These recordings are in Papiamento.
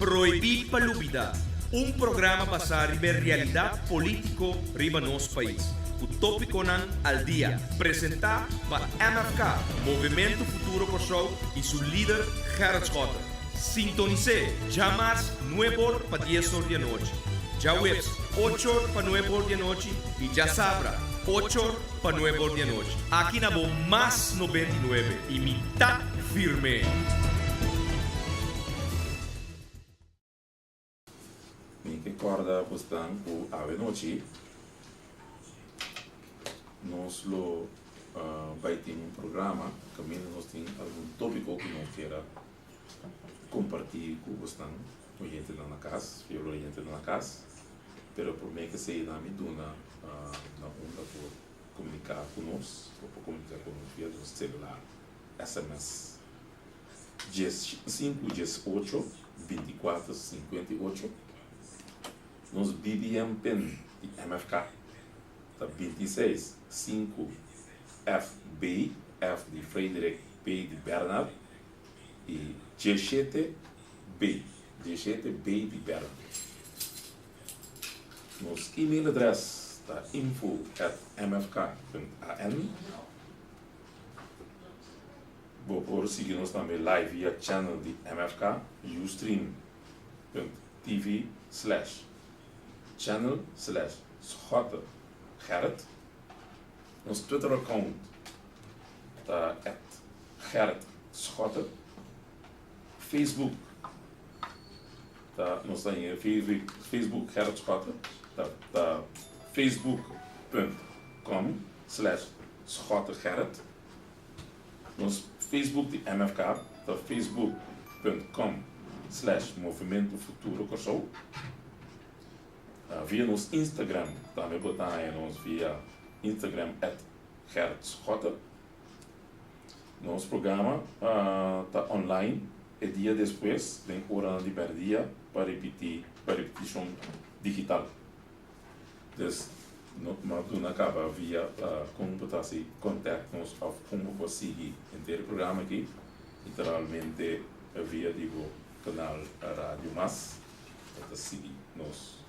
Prohibí pa lubidá, un programa basá riba e realidat polítiko riba nos pais, ku tópikonan al dia, presentá pa MFK, Movementu Futuro Kòrsou, i su lider Gerrit Schotte. Sintonis'é djamars nueb'or pa dies'or di anochi, djaweps och'or pa nueb'or di anochi i djasabra och'or pa nueb'or di anochi. Aki na bo Mas 99 i mi ta firm'é! Mi ke kòrda bosnan ku awe nochi nos lo bai tin un programa kaminda nos tin algun tópiko ku nos kier a kompartí ku bosnan oyentenan na kas, fiel oyentenan na kas. Pero promé ke esei nan mi duna na unda por komuniká ku nos, bo por komuniká ku nos via nos selular, sms. 15 18 24 58. Nos BBM pin di MFK ta 26 5 FB, F di Frederik, B di Bernard, i 17 B, 17 B di Bernard. Nos email adres ta info at mfk.an. Bo por sigui nos tambe live via channel di MFK, ustream punt tv slash channel slash Schotte Gerrit. Nos Twitter account ta at Gerrit Schotte. Facebook ta nos ta haya Facebook Gerrit Schotte ta ta facebook punt com slash Schotte Gerrit. Nos Facebook di MFK ta facebook punt com slash Movementu Futuro Kòrsou. Via nos Instagram tambe bo ta haña nos via Instagram at Gerrit Schotte. Nos programa ta online e dia despues den oranan di mèrdia pa ripití pa ripitishon digital. Dus no ma duna kaba via kon bo ta hasi contact nos of kon bo por sigui henter e programa aki literalmente via di bo kanal Radio Mas bo ta sigui nos.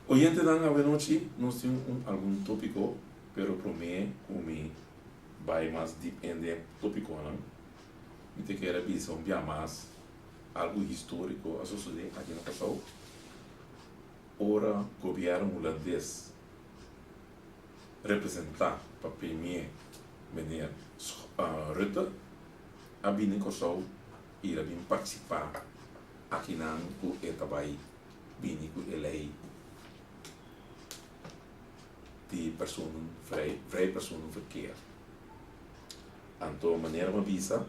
Oyentenan awenochi nos tin un algun topiko pero prome ku mi bai mas deep in den topikonan mi ta kere bisa un bia mas algu historiko a sosode aki na Kòrsou. Ora gobièrnu hulandes representá pa premier meneer Rutte a bini Kòrsou i el a bin partisipá akinan ku e ta bai bini ku e lei di personen vrij, vrij personenverkeer. Anto manera mi a bisa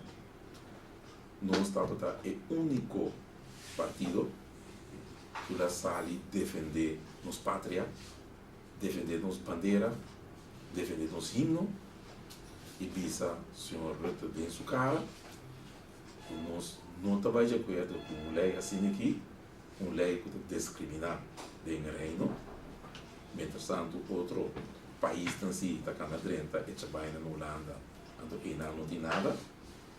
nos tabata e úniko partido ku ta sali defendé nos patria, defendé nos bandera, defendé nos himno i bisa señor Rutte den su kara ku nos no ta bai di akuerdo ku un lei asina aki, un lei ku ta diskriminá den Reino. Mientras tanto otro paisnan si ta kanda drenta e chabaina na Hulanda, anto einan no tin nada.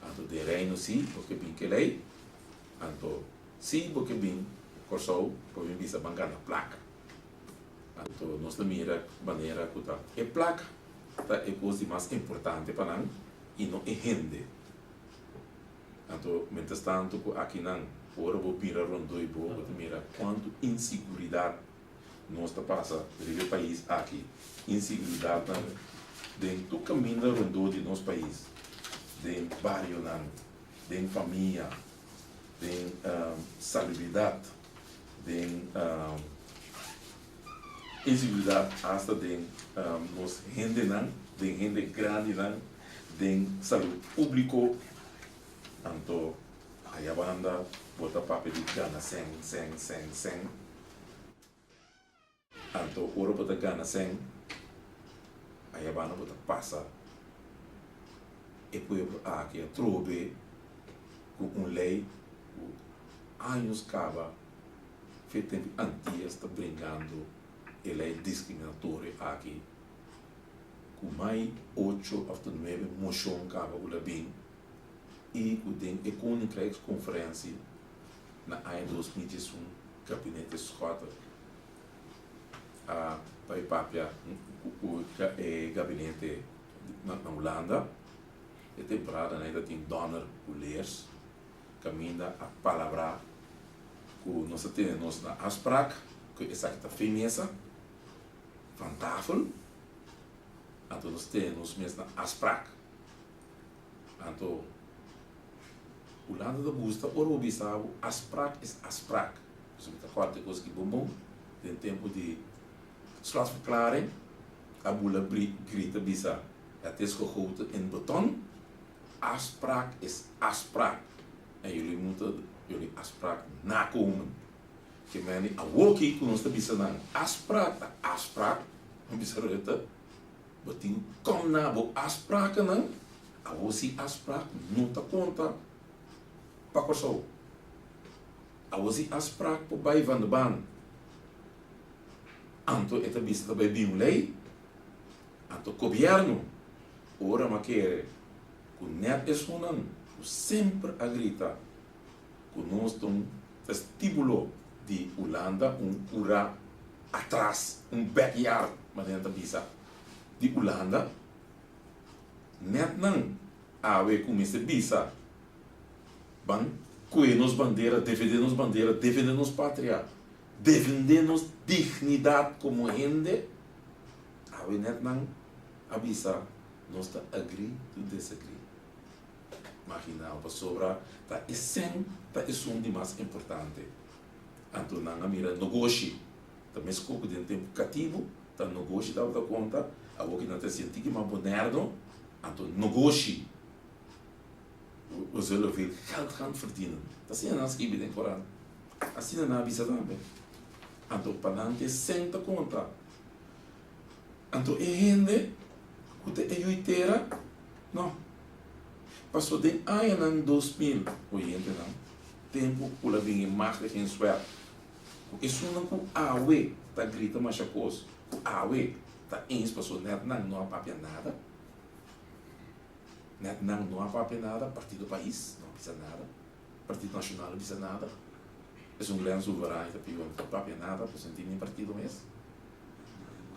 Anto den Reino si bo ke bin ke lei, anto si bo ke bin Kòrsou bo bin bisa ban gana plaka. Anto nos ta mira manera ku ta e plaka ta e kos di mas importante pa nan i no e hende. Anto mientras tanto ku akinan ora bo bira rondoi bo, bo ta mira kuantu insiguridat Nos ta pasa riba e pais aki insiguridatnan den tur kaminda rondó di nos pais, den barionan, den famia, den salubridat, den insiguridat asta den nos hendenan, den hende grandinan, den salud públiko. Anto aya banda bo ta papia di gana sèn, sèn, sèn, sèn. Anto ora bo ta gana sèn, ayabanda bo ta pasa e pueblo aki atrobe ku un lei ku años kaba fe tempu Antias ta bringando e lei diskriminatorio aki ku mai ocho òf ta nuebe moshon kaba ku la bin i ku den e Koninkrijkskonferensie. Na aña 2011 gabinete Schotte a bai papia ku e gabinete na Hulanda. E temporada nan ta tin Donner ku Leers kaminda a palabrá ku nos a tene nos na afsprak ku esaki ta fin mesa van tafel anto nos tene nos mes na afsprak. Anto Hulanda ta gusta ora bo bisa bo afsprak is afsprak. Pasobra mi ta kòrta e kos ki bon bon den tempu di slotverklaring a bula grita bisa het is gegoten in beton, afspraak is afspraak en jullie moeten jullie afspraak nakomen. Ke meni awoki ku nos ta bisa nan afspraak ta afspraak, mi bisa Rutte, Bo tin kom na bo afsprakennan, awor si afspraak no ta konta pa Kòrsou. Awor si afspraak por bai van de baan, anto e ta bisa ta bai bin un lei, anto gobièrnu ora m'a kere ku nèt esunnan ku semper a grita ku nos ta un vestibulo di Hulanda, un kura atras, un backyard manera nan ta bisa, di Hulanda. Net nan awe ku mester bisa ban kue nos bandera, defende nos bandera, defende nos patria, defende nos dignidat komo hende, awe net nan a bisa nos ta agree to disagree. Marginal pasobra ta e sèn ta esun di mas importante. Anto nan a mira nogoshi ta meskos ku den tempu katibu ta nogoshi tabata konta, awor ki nan ta sinti ki mas bonerno, anto nogoshi we zullen veel geld gaan verdienen. Ta asina nan a skibi den korant, asina nan a bisa tambe. Anto pa nan ta e sèn ta konta. Anto e hende ku ta e yui tera? No. Paso den añanan 2000, oyentenan, tempu ku la bin e machtigingswet, ku esunnan ku awe ta grita masha kos, ku awe ta eens paso nèt nan no a papia nada, nèt nan no a papia nada, Partido Pais no a bisa nada, Partido Nashonal no a bisa nada, esun Glenn Sulvaran ta piba no papia nada, paso no tin ni partido mes.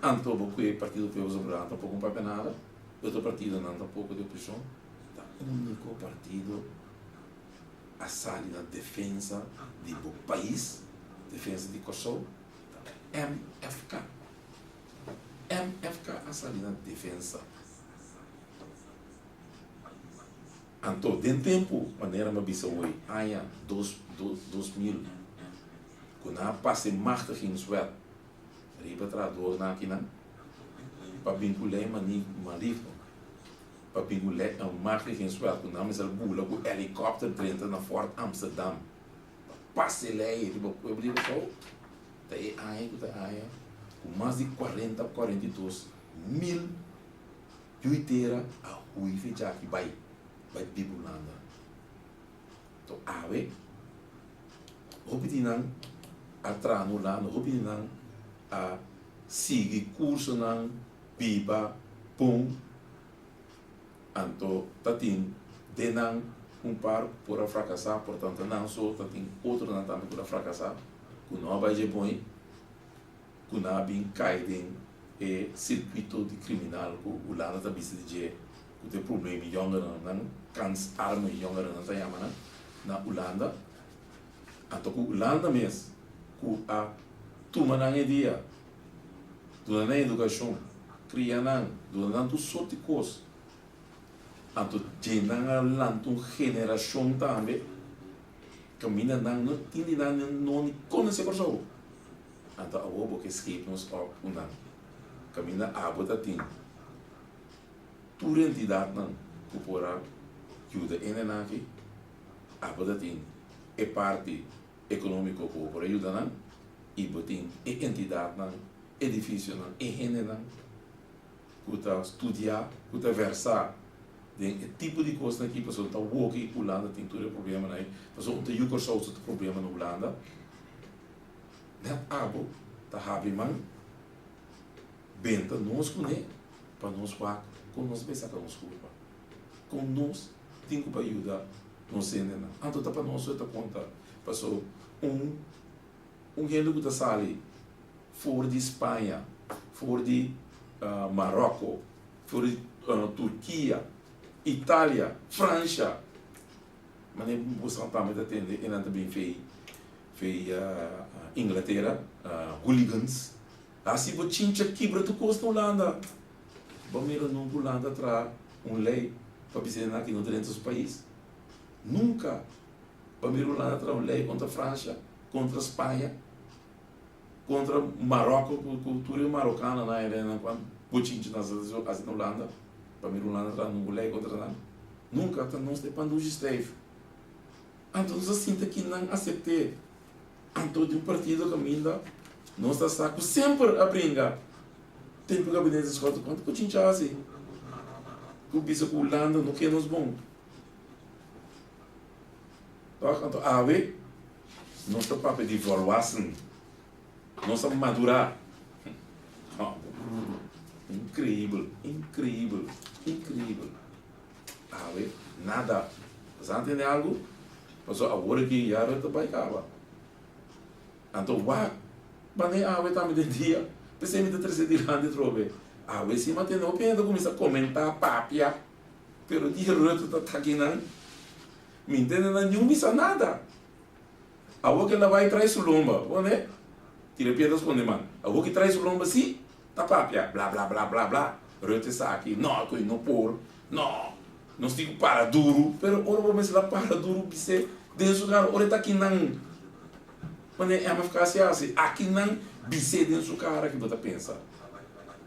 Anto bo ku e partido Pueblo Soberano tampoco no papia nada, e otro partidonan tampoco di oposicion, ta unico partido a sali na defensa di bo pais, defensa di Kòrsou, ta MFK. MFK a sali na defensa. Anto den tempu, manera mi a bisa hoy, aña dos 2000, ku nan a pasa e machtigingswet, Riba trahadornan akinan pa bin ku lei mani maligno, pa bin ku lei machtigingswet ku nan mester bula ku helikòpter drenta na Fort Amsterdam pa pasa e lei riba pueblo di Kòrsou, ta e aña ku ta aña ku mas di kuarenta 42 mil yu tera a hui fecha aki bai bai biba Hulanda. To awe hopi di nan a traha na Hulanda, hopi di nan a sigui kursonan, biba bon, anto ta tin den nan un par ku por a frakasá, por tanto nan so ta tin otronan tambe ku a frakasá, ku no a bai dje bon ei, ku nan a bin kai den e sirkuito di kriminal ku Hulanda ta bisa di dje ku ta e problema yòngerenan, nan kansarme yòngerenan ta yama nan na Hulanda. Anto ku Hulanda mes ku a tuma nan e dia, duna nan edukashon, kria nan, duna nan tur sort di kos, anto dje nan a lanta un generashon tambe kaminda nan no tin di nan no ni konosé Kòrsou. Anto awor bo ke skep nos op ku nan kaminda abo ta tin tur entidatnan ku por a yuda e nenan aki, abo ta tin e parti ekonómiko ku bo por a yuda nan i bo tin e entidatnan, edifisionan, e hendenan ku ta studiá, ku ta vèrsá den e tipo di kosnan aki pasobra ta woki Hulanda tin tur e problemanan ei, pasobra un ta yu Kòrsou su ta problema na Hulanda. Net abo ta habri man benta nos kuné pa nos wak kon nos bay saka nos kurpa, kon nos tin ku bay yuda. Nos hendenan. Anto ta pa nos so e ta konta. Paso un un hende ku ta sali for di Spaña, for di Maròko, for di Turkia, Italia, Fransha, manera boso tambe ta tende e nan ta bin fei fei Inglatera, hooligans. Hasi bo chincha kibra tur kos na Hulanda. Bo mira nunka Hulanda traha un lei pa bisa nan aki no drenta su pais? Nunka! Bo mira Hulanda traha un lei kontra Fransha, kontra Spaña, kontra Maròko ku tur e marokanonan ayá nan ku bo chincha nan sa hasi na Hulanda? Bo mira Hulanda traha nunka un lei kontra nan? Nunka! Ta nos ta e pandushi stijf. Anto nos a sinta ki nan asept'é. Anto di un partido kaminda nos ta sa ku semper a bringa tempu gabinete Schotte konta ku chincha hasi ku bisa ku Hulanda no ke nos bon. Tok anto awe nos ta papia di volwassen, nos a madura. Increibel, increibel, increibel. Awe nada. Bo sa ntende algu? Pasobra awor aki ya Rutte bai kaba. Anto wak manera awe tambe den dia, p'esei mi ta trese dilanti atrobe. Awe si mi a tende hopi hende ta kuminsá komentá, papia, pero dia Rutte ta taki nan, mi ntende nan niun bisa nada. Awor ke el a bai trai su lomba, bo ne? Tira piedra skonde man. Awor ke trai su lomba si, ta papia, bla bla bla bla bla, Rutte esaki, no, ku e no por, no, nos tin ku para duru, pero ora bo mester a para duru bis'é den su kara, ora e ta akinan, manera MFK si hasi, akinan bis'é den su kara ki bo ta pensa,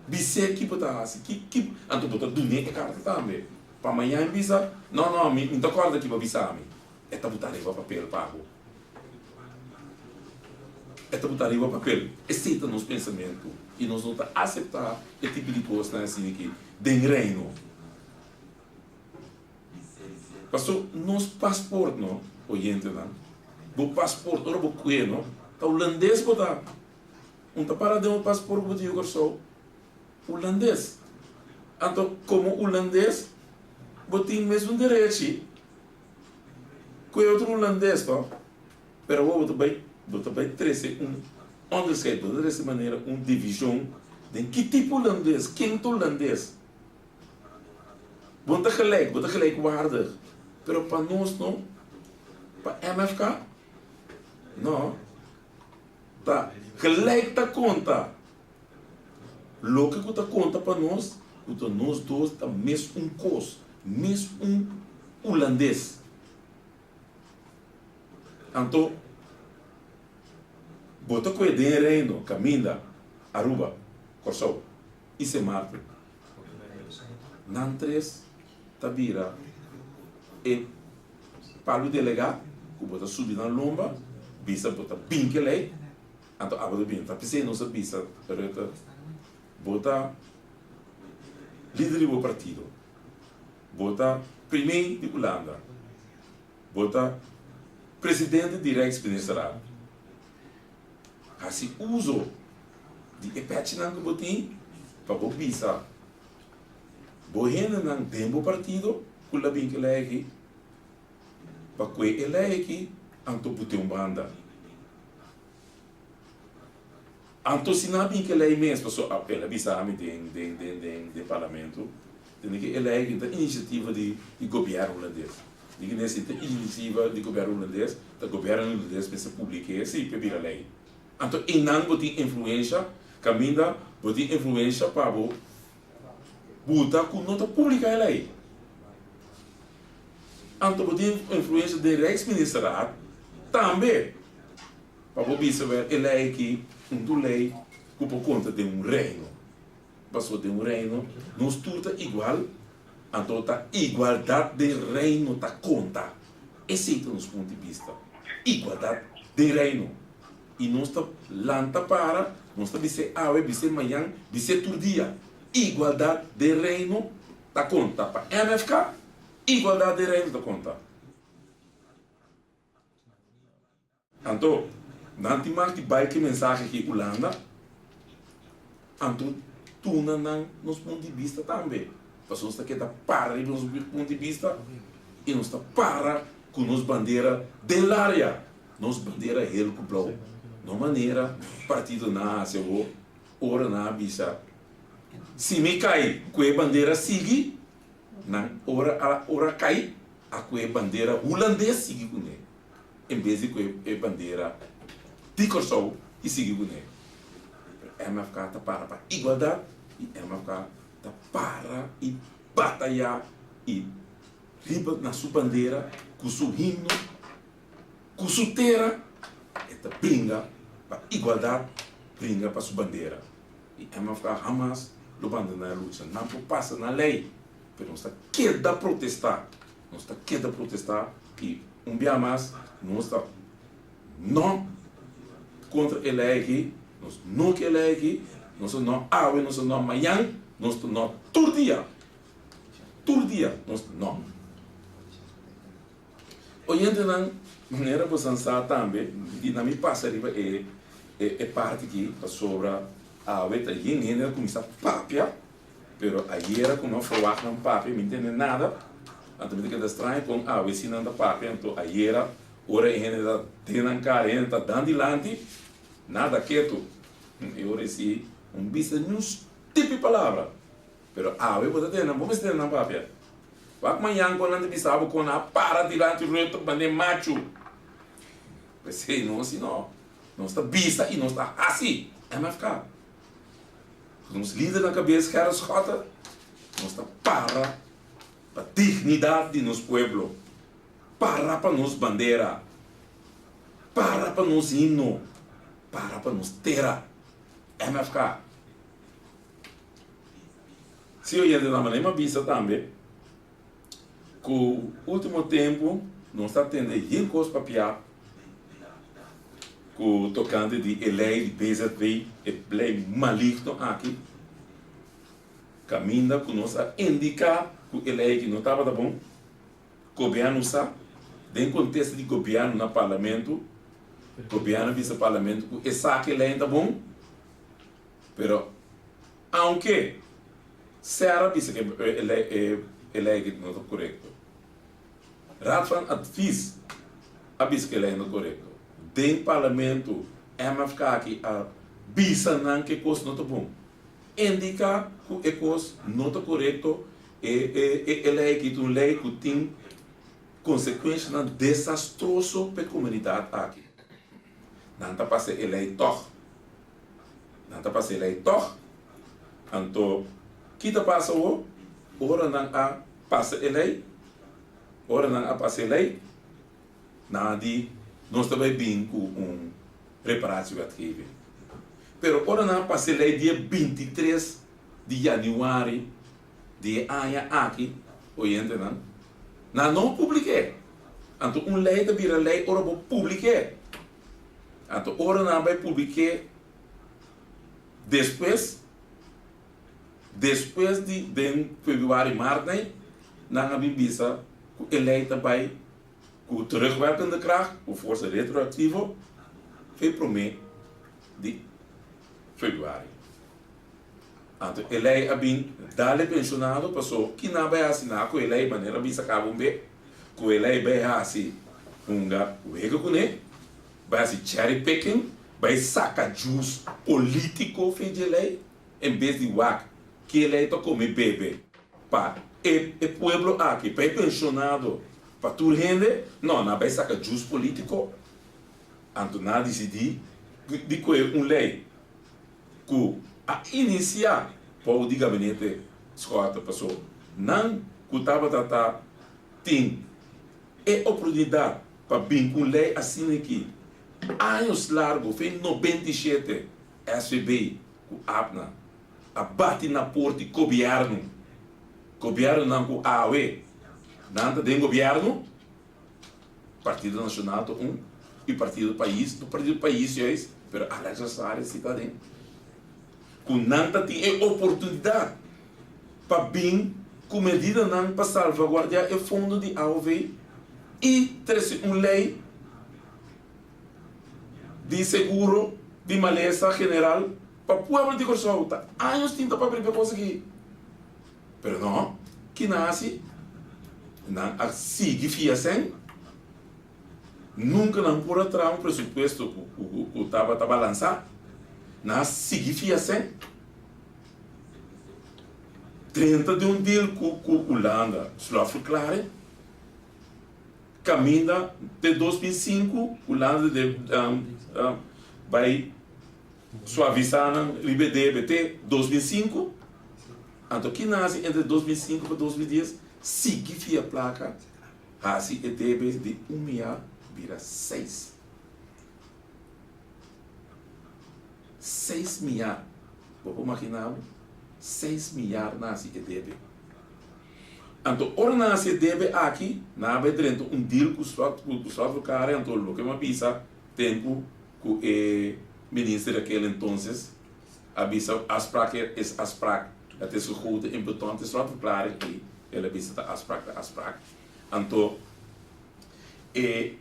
bis'é ki bo ta hasi, ki ki, anto bo ta dun'é e karta tambe, pa mañana e bisa, no no, mi ta kòrda ki bo a bisa mi, e ta buta riba papel pa bo. E ta buta riba papel. Esei ta nos pensamentu i nos no ta aseptá e tipo di kosnan asina aki den Reino. Paso nos pasport no, oyentenan, bo pasport ora bo kue no, ta hulandes bo ta. Un ta para den bo pasport ku bo tin yu Kòrsou, hulandes. Anto komo hulandes bo tin mesun derechi ku e otro hulandes to. Pero awor bo ta bai, bo ta bai trese un onderscheid, bo ta trese manera un division den ki tipo hulandes, ken ta hulandes. Bo no ta gelijk, bo ta gelijkwaardig, pero pa nos no, pa MFK no, ta gelijk ta konta. Loke ku ta konta pa nos, ku ta nos dos ta mes un kos, mes un hulandes. Anto, bo ta kohe den e Reino kaminda Aruba, Kòrsou i Sint Maarten. Nan tres ta bira e palu delegá ku bo ta subi nan lomba, bisa bo ta bin kelei, anto abo ta bin. Ta p'esei nos a bisa Rutte, bo ta lider di bo partido, bo ta primé di Hulanda. Bo ta presidente di Rijksministerraad. Hasi uso di e pèchinan ku bo tin pa bo bisa bo hendenan den bo partido ku la bin ku e lei aki, pa kue e lei aki anto put'é un banda. Anto si nan a bin ku e lei mes, pasobra el a bisa mi den den den den den parlamento, tende ku e lei aki ta inisiativa di di gobièrnu hulandes. Di ki si ta inisiativa di gobièrnu hulandes, ta gobièrnu hulandes mester publik'é si pa e bira lei. Anto einan bo tin influensha, kaminda bo tin influensha pa bo buta ku no ta publiká e lei. Anto bo tin influensha den Rijksministerraad tambe. Pa bo bisa wèr e lei aki un tur lei ku por konta den un reino. Pasobra den un reino nos tur ta igual, anto ta igualdat den reino ta konta. Esei ta nos punto di bista, igualdat den reino. I nos ta lanta para, nos ta bis'é awe, bis'é mañan, bis'é tur dia, igualdat den reino ta konta. Pa MFK, igualdat den reino ta konta. Anto, nan tin mag di bai ku e mensahe aki Hulanda, anto tuna nan nos punt di bista tambe. Pasobra nos ta keda para riba nos punt di bista i nos ta para. Ku nos bandera den laria, nos bandera hel ku blou. No manera partido nan a hasi awor, ora nan a bisa, Si mi kai ku e bandera sigui, nan ora a ora kai a ku e bandera hulandes sigui kuné, en bes di ku e bandera di Kòrsou i sigui kuné. Pero MFK ta para pa igualdat i MFK ta para i batayá i Riba na su bandera, ku su himno, ku su tera, e ta bringa pa igualdat, bringa pa su bandera. I MFK hamas lo bandoná e lucha. Nan por pasa nan lei, pero nos ta keda protestá. Nos ta keda protestá i un bia mas nos ta no kontra e lei aki, nos no ke e lei aki, nos ta no awe, nos ta no mañan, nos ta no tur dia. Tur dia nos ta no. Oyentenan, manera bosan sa tambe, di na mi pasa riba e e parti aki, pasobra awe ta yen hende a kuminsá papia, pero ayera ku no ferwagt nan papia, mi tende nada, anto mi ta keda straño kon awe si nan ta papia, anto ayera ora e hende ta den nan kara, e hende ta dan dilanti, nada ketu. E ora si un bisa ni un stipi palabra. Pero awe bo ta tende nan, bo mester tende nan papia. Wak mañan kon nan ta bisa bo kon nan a para dilanti Rutte band'e machu. P'esei nos si no, nos ta bisa i nos ta hasi, MFK. Ku nos lider na kabes Gerrit Schotte, nos ta para pa dignidat di nos pueblo, para pa nos bandera, para pa nos himno, para pa nos tera, MFK. Si oyentenan manera mi a bisa tambe ku ultimo tempu nos ta tende yen kos papia ku tokante di e lei di BZW, e lei maligno aki, kaminda ku nos a indiká ku e lei aki no tabata bon, gobièrnu sa, den kontesto di gobièrnu na parlamento, gobièrnu a bisa parlamento ku esaki lei ta bon. Pero aunke Serra bisa ke e lei aki no ta korekto, Raad van Advies a bisa ke e lei no ta korekto, den parlamento MFK aki a bisa nan ke kos no ta bon, indiká ku e kos no ta korekto, e lei aki ta un lei ku tin konsekuenshanan desastroso pa e komunidat aki. Nan ta pasa e lei tòg. Nan ta pasa e lei tòg. Anto, ki ta pasa awor? Ora nan a pasa e lei, ora nan a pasa e lei, nan a di, Nos ta bai bin ku un reparatiewetgeving. Pero ora nan a pasa e lei dia 23 di yanüari di e aña aki, oyentenan, nan no publik'é. Anto un lei ta bira lei ora bo publik'é. Anto ora nan bai publik'é despues, despues di den februari, mart nei, nan a bin bisa ku e lei ta bai ku terugwerkende kracht, ku forsa retroaktivo, fe promé di februari. Anto e lei a bin dal e penshonado paso ki nan bai hasi nan ku e lei manera a bisa kaba un be ku e lei bai hasi hunga wega kuné bai hasi cherry picking bai saka jus politico fe dje lei en bes di wak ki e lei ta kome bebe pa e e pueblo aki pa e penshonado pa tur hende no nan bai saka jus politico anto nan a disidi di koe un lei. ku a inisiá bou di gabinete Schotte paso nan ku tabata ta tin e oportunidat pa bin ku un lei asina aki años largo fe 97 SVB ku APNA a bati na port di gobièrnu, gobièrnunan ku awe nan ta den gobièrnu. Partido Nacional ta un y Partido Pais, no Partido Pais juist, pero Alex Rosario si ta aden. Cu nan ta tin e oportunidad pa bin cu medidanan pa salvaguardia e fondo di aov y trece un ley di seguro di malesa general pa pueblo di Corsou. Ta años tin ta papia riba e cos aki. Pero no, ki nan hasi? Nan a sigui fia sen. Nunka nan por a traha un presupuesto ku tabata balansá. Nan a sigui fia sèn. Drenta den un deal ku Hulanda, slotverklaring, kaminda te 2005 Hulanda debe bai suavisá nan riba e debe te 2005. Anto ki nan hasi entre 2005 pa 2010? Sigui fia plaka. Hasi e debe di un miar bira seis. Seis miar. Bo por magina bo? Seis miar nan hasi e debe. Anto ora nan hasi e debe aki, nan a bai drenta un deal ku slot ku slotverklaring, anto loke mi a bisa tempu ku e minister di akel entonces a bisa afspraak is afspraak. Het is gegoten in beton, het is slotverklaring ei el a bisa ta afspraak ta afspraak. Anto e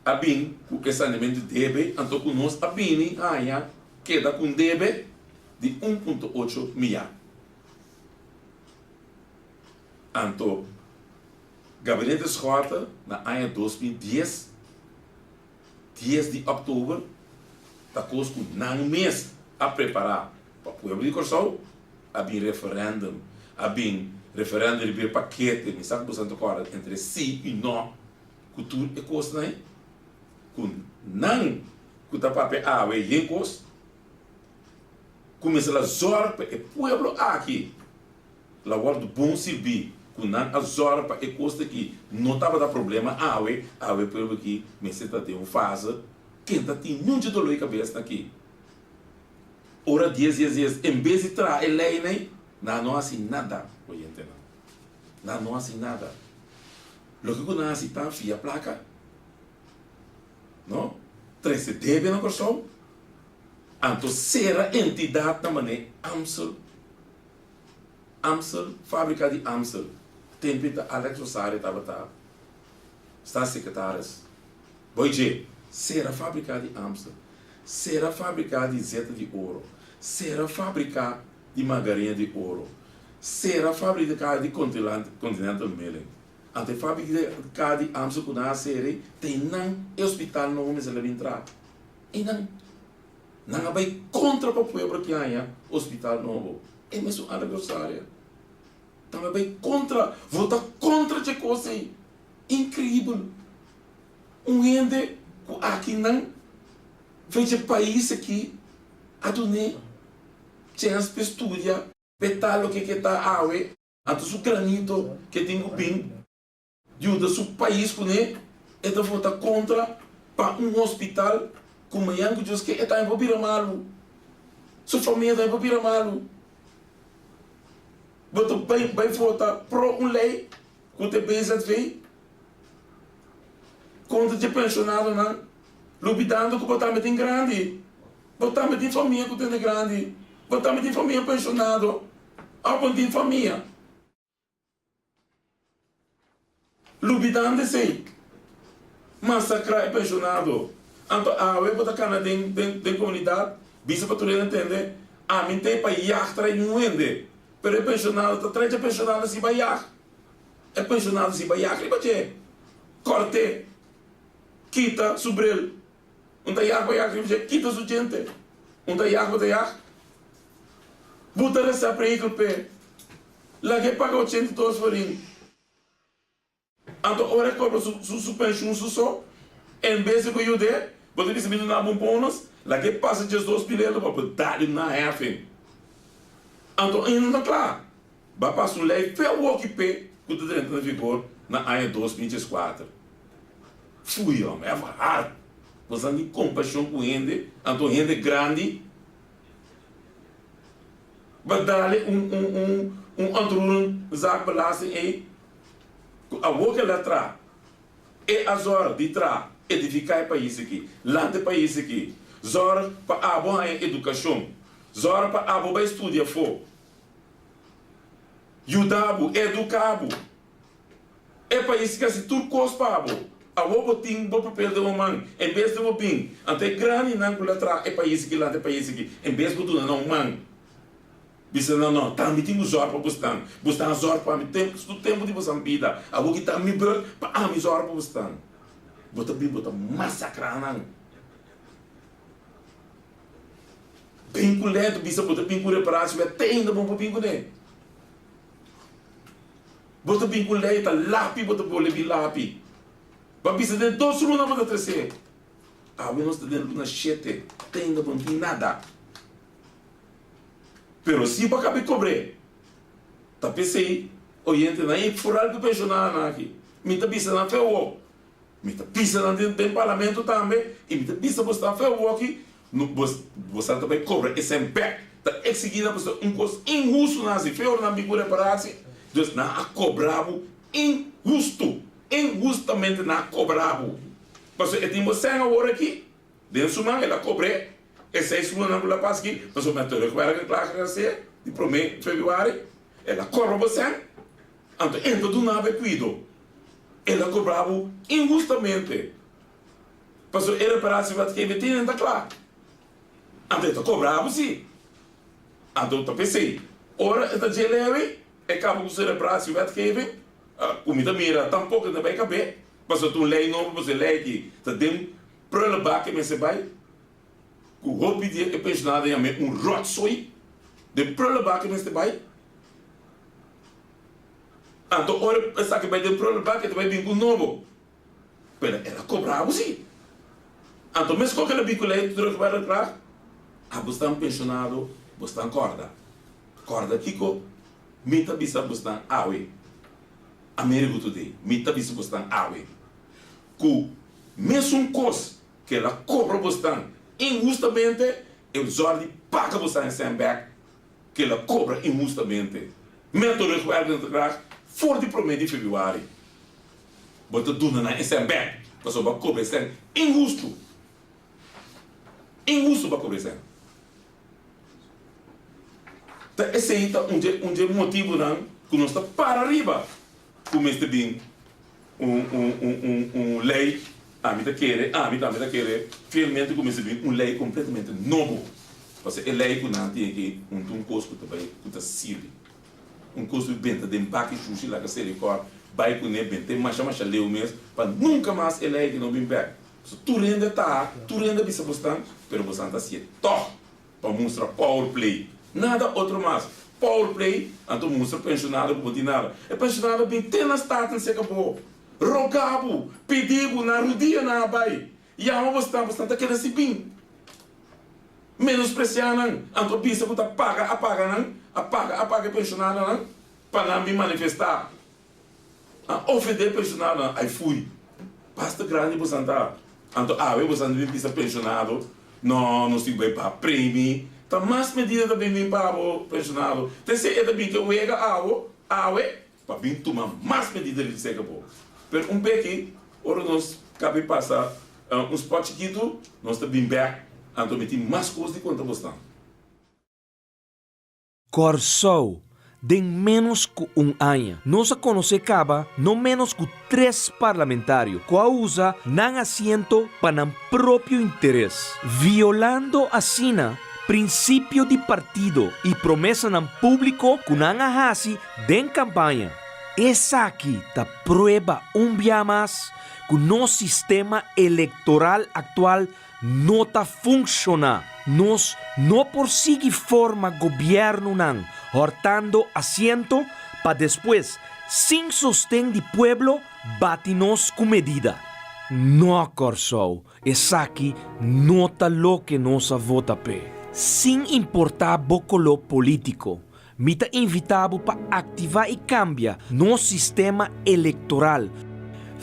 a bin ku e saneamentu di debe, anto ku nos a bini haña keda ku un debe di 1.8 miar. Anto Gabinete Schotte na aña 2010, 10 di òktober, ta kos ku nan mes a prepará pa pueblo di Kòrsou, a bin referèndum, a bin referèndum riba e pakete, mi sa ku boso ta kòrda, entre sí i nò, ku tur e kosnan ei, ku nan ku ta papia awe yen kos, kuminsá la zòrg pa e pueblo aki la wòrdu bon sirbí, ku nan a zòrg pa e kos aki no tabata problema awe, awe e pueblo aki mester ta den un fase ken ta tin muchu doló di kabes na aki. Ora dies dies dies en bes di traha e lei nei, nan no hasi nada, oyentenan. Nan no hasi nada. Loke ku nan hasi ta fia plaka, no? Trese debe na Kòrsou, anto sera entidatnan manera Amstel, Amstel, fabrika di Amstel. Tempu ta Alex Rosario tabata staatssecretaris. Boy dje, sera fabrika di Amstel, sera fabrika di zeta di oro, sera fabrika di margarina di oro, sera fabrika di Continental Milling. Anto e fabrika di Amstel ku nan a sera ei, ta einan e hospital nobo mester a bin traha. Einan. Nan a bai kontra pa pueblo ki haña hospital nobo. E mesun Alex Rosario tambe a bai kontra, vota kontra dje kos ei. Increíbel! Un hende ku aki nan fecha pais aki a dun'é chèns p'e studia, p'e ta loke ke ta awe, anto su granito ke tin ku bin yuda su pais kuné, e ta vota kontra pa un hospital ku mañan ku Dios ke e tambe por bira malu, su famia tambe por bira malu. Bo ta bai bai vota pro un lei ku ta e BZV kontra dje penshonadonan, lubidando ku bo tambe tin grandi, bo tambe tin famia ku tende grandi, bo tambe tin famia penshonado, òf bo no tin famia. Lubidando esei, masakrá e penshonado. Anto awe bo ta kana den den komunidat, bisa pa tur hende tende, ami t'ei pa yag trae un hende, pero e penshonado ta trae dje penshonado si bai yag. E penshonado si bai yag riba dje, kòrt'é, kita su bril. Un ta yag bai yag riba dje, kita su djente. Un ta yag bo ta yag, bo ta resa prehikel p'e, lag'é paga 82 florin. Anto ora e kobra su penshun su so, en bes di bo yud'é, bo ta bisa mi duna bo un bonus, lag'é pasa 12,000 euro pa bo dal un naheffing. Anto ainda no ta kla. Ba pasa un lei fe awoki p'e ku ta drenta na vigor na aña 2014. Fui hòmber, èf hard. Bo sa ni kompashon ku hende, anto hende grandi ba dal un un un un ontroerend zaakbelasting ei. Ku awor ke la tra e a zòrg di tra edifiká e pais aki, lanta e pais aki, zòrg pa abo haña edukashon, zòrg pa abo bai studia afó, yuda bo, eduká bo. E pais aki hasi tur kos pa abo. Awor bo tin bo papel den bo man, en bes di bo bin, anto e grandinan ku la tra e pais aki, lanta e pais aki, en bes bo duna nan un man. Bisa nan, No, tambe tin ku zòrg pa bosnan. Bosnan a zòrg pa mi tempu, tur tempu di bosan bida. Awor ki ta mi beurt pa ami zòrg pa bosnan. Bo ta bin bo ta masakrá nan. Bin ku lei, ta bisa bo ta bin ku reparatie wet, te ainda bo no por bin kuné. Bo ta bin ku lei, ta lapi bo ta bole bin lapi. Bo a bisa den dos luna bo ta tresé. Awe nos ta den luna shete, te ainda bo no tin nada. Pero si bo a kabe kobr'é, ta p'esei oyentenan i foral ku penshonadanan aki, mi ta bisa nan fe awor, mi ta bisa nan den parlamento tambe i mi ta bisa bosnan fe awor aki, no bosnan ta bai kobra esei bèk, ta eksigí nan pasobra un kos inhustu nan hasi, fe ora nan bin ku reparasi, dus nan a kobra bo inhustu, inhustamente nan a kobra bo, pasobra e tin bo sèn awor aki. Den su man el a kobr'é e seis lunanan ku la pas aki, pasobra mi a terugwerkende klaar gehasé di promé februari. El a kobra bo sèn, anto e no ta duna bo e kuido. El a kobra bo inhustamente, pasobra e reparatie wet GBT no ta kla. Anto e ta kobra bo si. Anto ta p'esei, ora e ta dje lewe, e kaba ku su reparatie wetgeving, ku mi ta mira tampoko e ta bai kab'é, pasobra ta un lei nobo, pasobra e lei aki ta den Prullenbak e mester bai ku hopi di e pensionado yam'é un rotzooi. Den prullenbak e mester bai. Anto ora esaki bai den prullenbak e ta bai bin ku nobo. Pero el a kobra bo si. Anto meskos ku el a bin ku lei terugwerkende kracht, abo stan pensionado bo stan kòrda. Kòrda kiko mi ta bisa bo stan awe. Amerigo Today, mi ta bisa bo stan awe. Ku mesun kos ku el a kobra bosnan inhustamente, el zòrg di paga bosnan e sèn bèk ku el a kobra inhustamente. Met terugwerkende kracht for di promé di febrüari bo ta duna nan e sèn bèk pasobra bo a kobra e sèn inhustu. Inhustu bo a kobra e sèn. Ta esei ta un dje un dje motibunan ku nos ta para riba ku mester bin un un un un un lei, ami ta kere, ami tambe ta kere fielmente ku mester bin un lei kompletamente nobo. Pasobra e lei ku nan tin aki un ta un kos ku ta bai ku ta sirbi. Un kos ku benta den baki shushi laga serikòr bai kuné bent'é masha masha leu mes pa nunka mas e lei aki no bin bèk. Pasobra tur hende ta, tur hende a bisa bosnan, pero bosnan ta hasié tòg pa mustra power play. Nada otro mas. Power play, anto mustra pensionado ku bo tin nada. E pensionado bin te na Staten seka bo, roga bo, pidi bo, na rudia nan a bai, yama bosnan, bosnan ta keda si bin. Menospresia nan, anto bisa ku ta paga a paga nan, a paga a paga e pensionadonan pa nan bin manifesta. A ofendé pensionadonan, ai fui. Basta grandi bosan ta. Anto awe bosan ta bin bisa pensionado, no, nos tin ku bai paga premi. Ta mas medida ta bin bin pa bo pensionado. Te si e ta bin ke wega awo, awe, pa bin tuma mas medida riba seka bo. Pero un beki, ora nos kabi pasa un spot chikitu, nos ta bin bek, anto mi tin mas kos di konta bosnan. Kòrsou, Den ménos ku un aña nos a konosé kaba no ménos ku tres parlamentario ku a usa nan asiento pa nan propio interes, violando asina prinsipio di partido i promesanan públiko ku nan a hasi den kampaña. Esaki ta prueba un bia mas ku nos sistema elektoral aktual no ta funshoná. Nos no por sigui forma gobièrnunan hòrtando asiento pa despues, sin sosten di pueblo, bati nos ku medida. No, Kòrsou, esaki no ta loke nos a vota p'e. Sin importá bo koló polítiko, mi ta invitá bo pa aktivá i kambia nos sistema elektoral.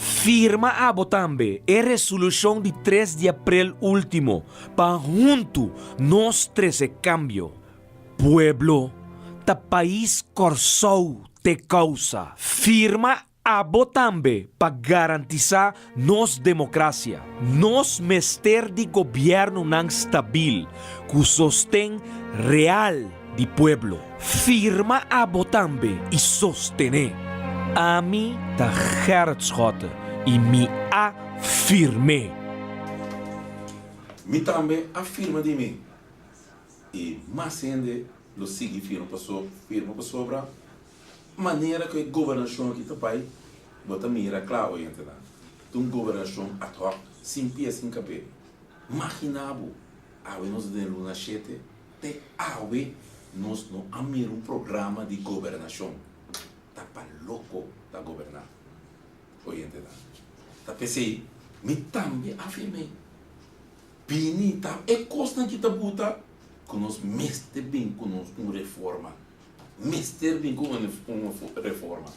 Firma abo tambe e resolushon di tres di aprel último pa huntu nos trese kambio. Pueblo, ta pais Kòrsou t'e kousa. Firma Abo tambe pa garantisá nos demokrasia. Nos mester di gobièrnunan stabil ku sosten real di pueblo. Firma abo tambe i sostené. Ami ta Gerrit Schotte i mi a firm'é. Mi tambe a firma di mi i mas hende lo sigui firma pasobra. Manera ku e gobernashon aki ta bai, bo ta mira kla oyentenan. Ta un gobernashon ad hoc, sin pia sin kabé. Magina bo, awe nos ta den luna shete, te awe nos no a mira un programa di gobernashon. Ta pa loko ta goberná, oyentenan. Ta p'esei mi tambe a afirm'é, Bini ta e kosnan ki ta buta ku nos mester bin ku nos un reforma. Mester bin ku un reforma.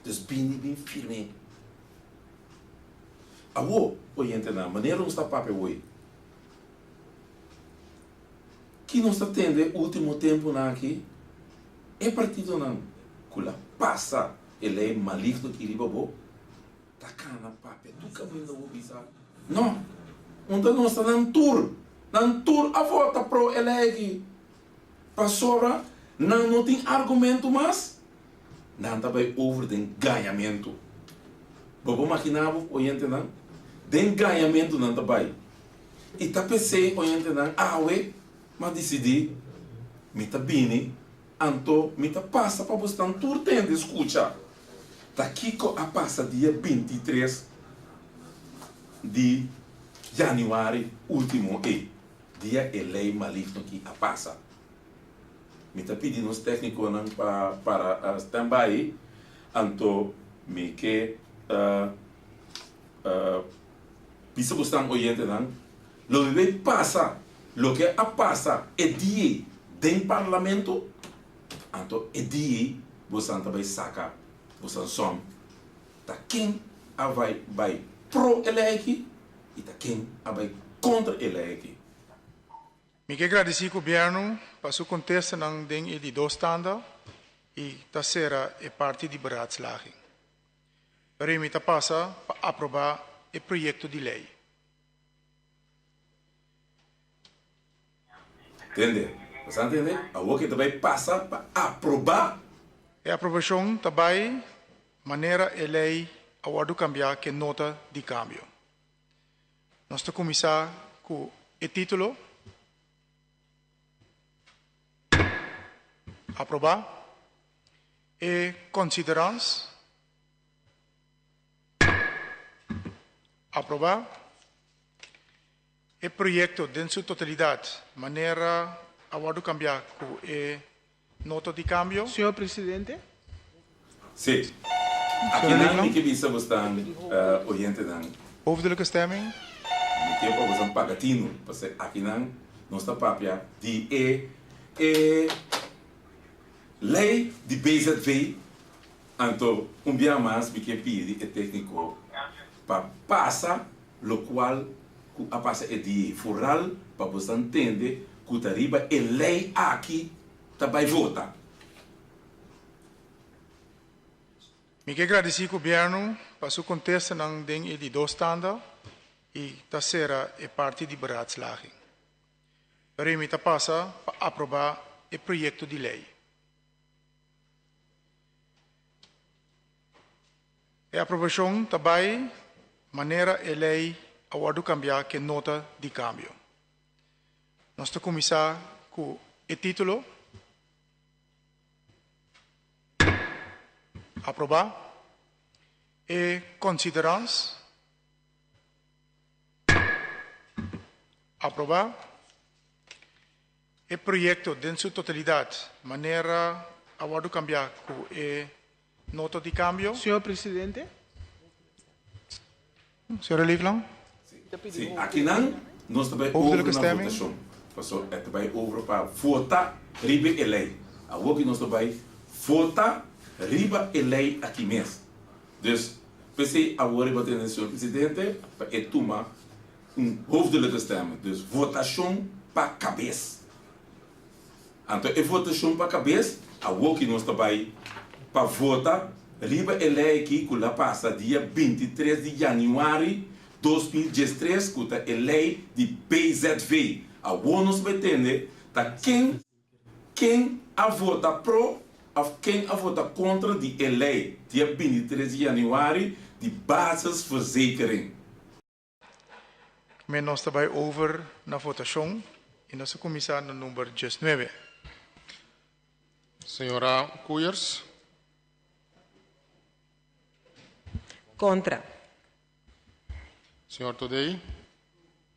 Dus bini bin firm'é. Awor, oyentenan, manera nos ta papia awor, ki nos ta tende ultimo tempunan aki? E partidonan ku la pasa e lei maligno aki riba bo, ta kana papia tur kaminda bo bisa, No, un ta nos ta nan tur, nan tur a vota pro e lei aki, pasobra nan no tin argumento mas. Nan ta bai over den gañamentu. Bo por maginá bo, oyentenan? Den gañamentu nan ta bai. I ta p'esei, oyentenan, awe m'a disidí, mi ta bini, anto mi ta pasa pa bosnan tur tende skucha ta kiko a pasa dia 23 di yanüari último ei, dia e lei maligno aki a pasa. Mi ta pidi nos tecniconan pa para stand by anto mi ke bisa bosnan oyentenan lo mi bay pasa loke a pasa e dia ey den parlamento anto e dia ey bosnan ta bay saca bosnan som ta ken a bay bay pro e ley aki y ta ken a bay contra e ley aki. Mi ke gradisí gobièrnu pa su kontestanan den e di dos tanda i ta sera e parti di beraadslaging. Pero mi ta pasa pa aprobá e proyekto di lei. Tende? Bo sa tende? Awor ke ta bai pasa pa aprobá. E aprobashon ta bai manera e lei a wòrdu kambiá ke nota di kambio. Nos ta kuminsá ku e título Aprobá e konsiderans Aprobá e proyekto den su totalidat manera a wòrdu kambiá ku e nota di kambio. Señor Presidente. Sí. Akinan mi ke bisa bosnan oyentenan. Hoofdelijke stemming. Mi ke pa bosnan paga tinu, pasobra akinan nos ta papia di e e lei di BZV, anto un bia mas mi ke pidi e tekniko pa pasa lokual ku a pasa e dia ei, foral pa bosnan tende ku ta riba e lei aki ta bai vota. Mi ke gradisí gobièrnu pa su kontestanan den e di dos tanda i ta sera e parti di beraadslaging. Pero mi ta pasa pa aprobá e proyekto di lei. E aprobashon ta bai manera e lei a wòrdu kambiá ke nota di kambio. Nos ta kuminsá ku e título. Aprobá e konsiderans. Aprobá e proyekto den su totalidat manera a wòrdu kambiá ku e nota di kambio. Señor Presidente. Señora Leeflang. Sí, akinan nos ta bai over na votashon. Paso e ta bai over pa vota riba e lei. Awor ki nos ta bai vota riba e lei aki mes. Dus, p'esei awor riba tene señor Presidente pa e tuma un hoofdelijke stemming. Dus votashon pa kabes. Anto e votashon pa kabes, awor ki nos ta bai pa vota riba e lei aki ku la pasa dia 23 di yanüari 2013 ku ta e lei di BZV. Awor nos bai tende ta ken ken a vota pro òf ken a vota kontra di e lei dia 23 di yanüari di basisverzekering. Men nos ta bai over na votashon i nos ta kuminsá na number 19. Señora Koeyers. Kontra. Señor Thodé.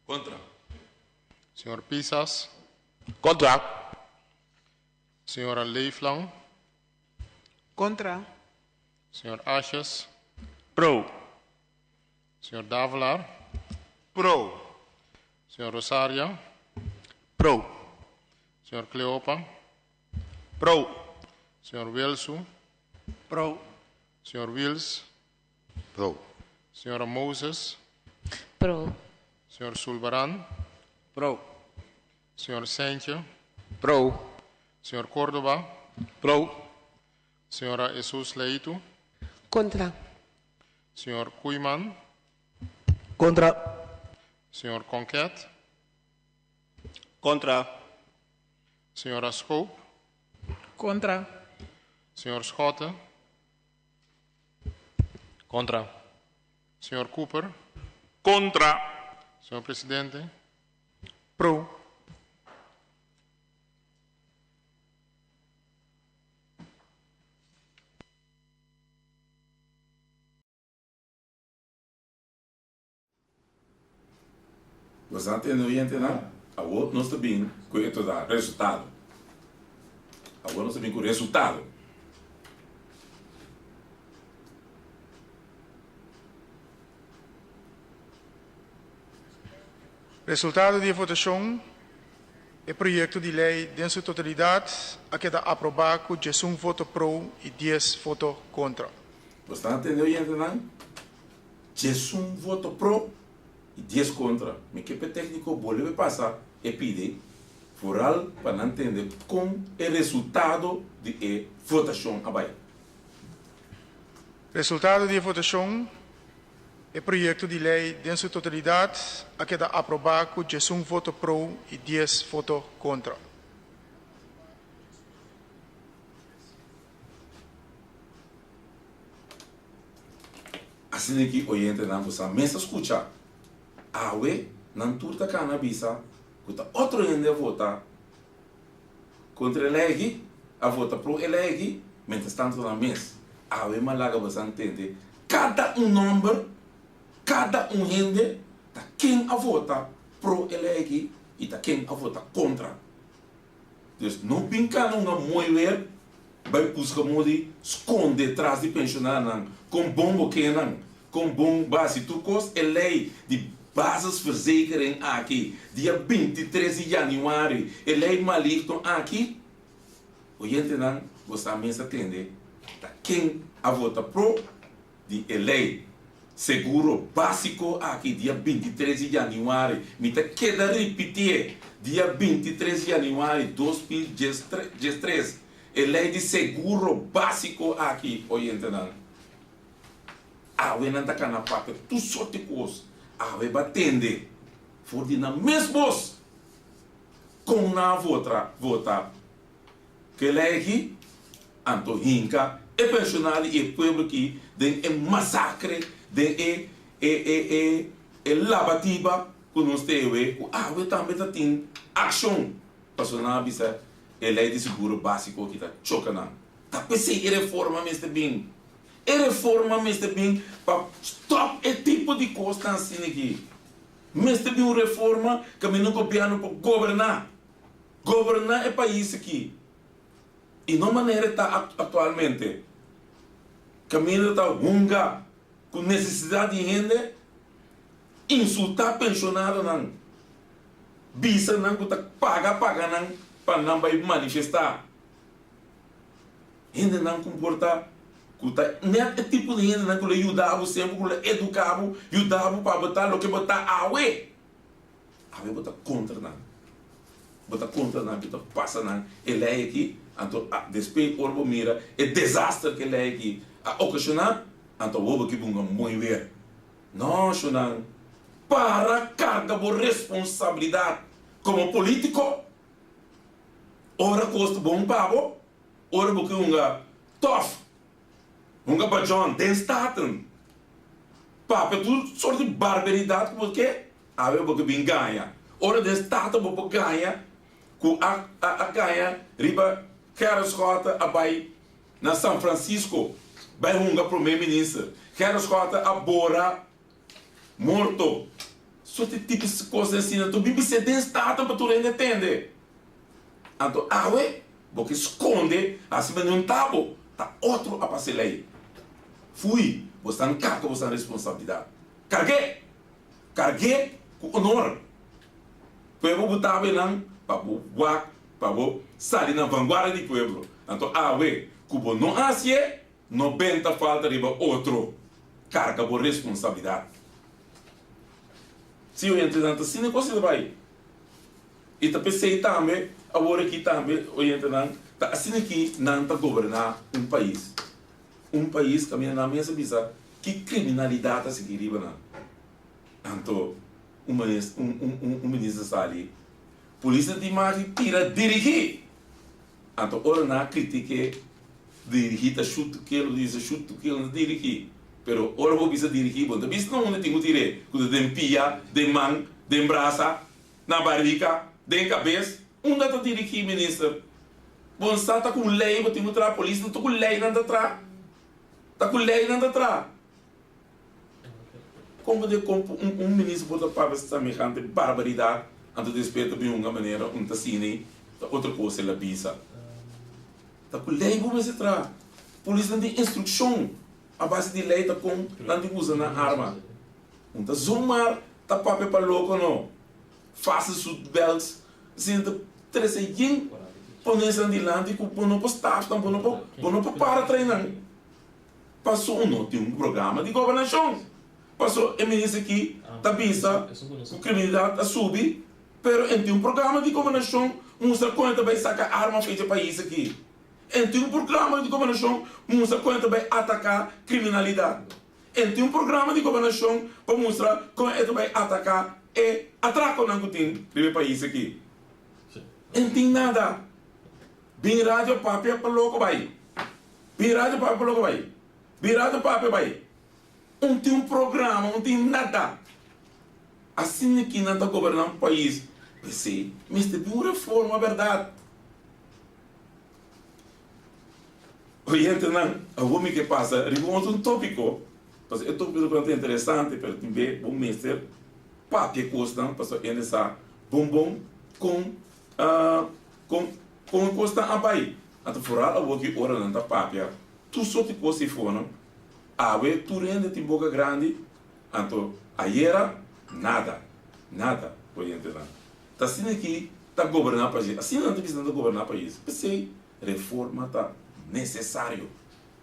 Kontra. Señor Pisas. Kontra. Señora Leeflang. Kontra. Señor Asjes. Pro. Señor Davelaar. Pro. Señor Rosaria. Pro. Señor Cleopa. Pro. Señor Wilsu. Pro. Señor Wiels. Pro. Señora Moses. Pro. Señor Sulvaran. Pro. Señor Sentje. Pro. Señor Córdoba. Pro. Señora Jesus Leito. Kontra. Señor Koeiman. Kontra. Señor Konket. Kontra. Señora Schoop. Kontra. Señor Schotte. Kontra. Señor Cooper. Kontra. Señor Presidente. Pro. Bo ta tende oyentenan? Awor nos ta bin ku e ta resultado. Awor nos ta bin ku resultado. Resultado di votashon, e proyekto di lei den su totalidat a keda aprobá ku 11 voto pro i 10 voto kontra. Bo ta tende oyentenan? 11 voto pro i 10 kontra. Mi ke tékniko bolbe pasa e pidi vooral pa nan tende kon e resultado di e votashon a bai. Resultado di votashon, e proyekto di lei den su totalidat a keda aprobá ku 11 voto pro i 10 voto kontra. Asina ku oyentenan bo mes a skucha. Awe nan tur ta kana bisa ku ta otro hende a vota kontra e lei, a vota pro e lei, mientras tanto nan mes. Awe m'a laga bo tende kada un nòmber, kada un hende, ta ken a vota pro e lei i ta ken a vota kontra. Dus no bin kana un mooi weer bai buska modi skonde tras di penshonadonan kon bon bo ke nan, kon bon base tur kos e lei di basisverzekering aki dia 23 di yanüari e lei maligno aki oyentenan bo mes a tende ta ken a vota pro di e lei seguro básiko aki dia 23 di yanüari mi ta keda ripití dia 23 di yanüari 2013 e lei di seguro básiko aki oyentenan awe nan ta kana papia tur sorto di kos awe b'a tende for di nan mes bos kon nan a vota vota ku e lei aki anto hinka e penshonado i e pueblo aki den e masakre den e e e e e labatiba ku nos ta ewe ku awe tambe ta tin akshon pasobra nan a bisa e lei di seguro básiko aki ta choka nan ta p'esei e reforma mester bin e reforma mester bin pa stòp e tipo di kosnan asina aki mester bin un reforma kaminda un gobièrnu por goberná goberná e pais aki i no manera e ta aktualmente kaminda ta hunga ku nesesidat di hende insultá penshonadonan bisa nan ku ta paga paga nan pa nan bai manifestá hendenan ku por ta ku ta nèt e tipo di hendenan ku lo yuda bo semper ku lo eduká bo yuda bo pa bo ta loke bo ta awe awe bo ta kontra nan bo ta kontra nan bo ta pasa nan e lei aki anto despues ora bo mira e desaster ku e lei aki a okashoná anto awor bo ke bunga mooi weer no shonnan para karga bo responsabilidat komo polítiko ora kos ta bon pa bo ora bo ke hunga tòf hunga bajon den Staten papia tur sort di barbaridat ku bo ke awe bo ke bin gaña ora den Staten bo por gaña ku a a gaña riba Gerrit Schotte a bai na San Francisco bai hunga prome minister Gerrit Schotte a bora. Morto. Sote tipo kos asina anto bin bis'é den Staten pa tur hende tende. Anto awe bo ke skonde hasi manera un tabo ta otro a pasa e lei. Fui, bo stan karga bo stan responsabilidat. Karg'é! Karg'é ku onor. Pueblo bo taba einan pa bo wak, pa bo sali na vanguardia di pueblo. Anto awe ku bo no hasié, no benta falta riba otro. Karga bo responsabilidat. Si oyentenan ta asina kos ta bai. I ta p'esei tambe awor aki tambe oyentenan ta asina ki nan ta goberná un pais. Un pais kaminda nan mes a bisa ki kriminalidat a sigui riba nan. Anto un un minister sali, Polis ta tin mas di tira dirigí! Anto ora nan a kritik'é dirigí ta shoot to kill, bo ta bisa shoot to kill no ta dirigí. Pero ora bo bisa dirigí bo no ta bisa na unda tin ku tir'é, ku ta den pia, den man, den brasa, na barika, den kabes. Unda ta dirigí minister? Bo no sa ta ku lei bo tin ku traha, polis no ta ku lei nan ta traha, ta ku lei nan ta traha. Kon bo de kon un minister por ta papia semehante barbaridat anto despues ta bin hunga manera un ta sini ta otro kos el a bisa. Ta ku lei bo mester traha. Polisnan tin instrukshon a base di lei ta kon nan tin usa nan arma. Un ta zomar ta papia pa loko no. Fasten suit belts asina ta trese yen ponesan dilanti ku bo no por stap nan bo no por bo no por para trae nan. Paso no tin un programa di gobernashon. Paso e minister aki ta bisa ku kriminalidat a subi, pero e tin un programa di gobernashon mustra kon e ta bai saka arma for dje pais aki. E tin un programa di gobernashon mustra kon e ta bai ataka kriminalidat. E tin un programa di gobernashon pa mustra kon e ta bai ataka e atrakonan ku tin riba e pais aki. E tin nada. Bin radio papia pa loko bai. Bin radio papia pa loko bai. Bin radio papia bai. Un tin un programa, un tin nada. Asina ki nan ta goberna un pais. P'esei mester bin un reforma berdad. Oyentenan, awor mi ke pasa riba un otro topiko. Pasobra e topiko ta interesante, pero tin be bo mester papia kosnan pasobra hende sa bon bon kon Kon kon e kosnan a bai? Anto foral awor ki ora nan ta papia tur sorti kos ei for nan. Awe tur hende tin boka grandi, anto ayera nada, nada oyentenan. Ta asina ki ta goberná pais, asina nan ta bisa nan ta goberná pais. P'esei reforma ta nesesario,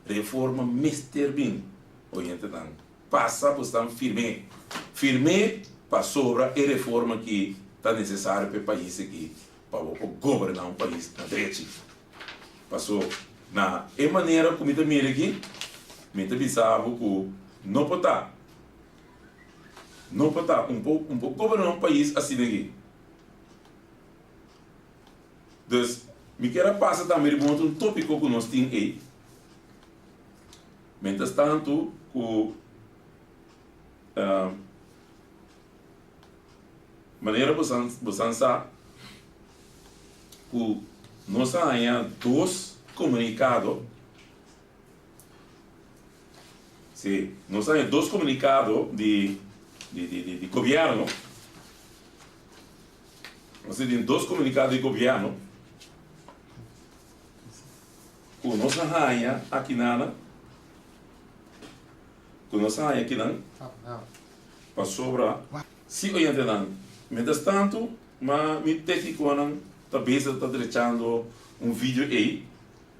reforma mester bin oyentenan. Pasa bo stan firm'é. Firm'é pasobra e reforma ki ta nesesario pa e pais aki pa bo por goberná un pais na drechi. Paso na e manera ku mi ta mira aki, mi ta bisa bo ku no por ta, no por ta un por un por goberná un pais asina aki. Dus mi kier a pasa tambe riba un otro tópiko ku nos tin ei. Mientras tantu ku manera bosan sa ku nos a haña dos komunikado, si, nos a haña dos komunikado di di gobièrnu, nos a tin dos komunikado di gobièrnu. Ku nos a haña akinana, ku nos a haña akinan, pasobra si oyentenan, mientras tantu ma mi teknikonan ta bezig ta drechando un video ei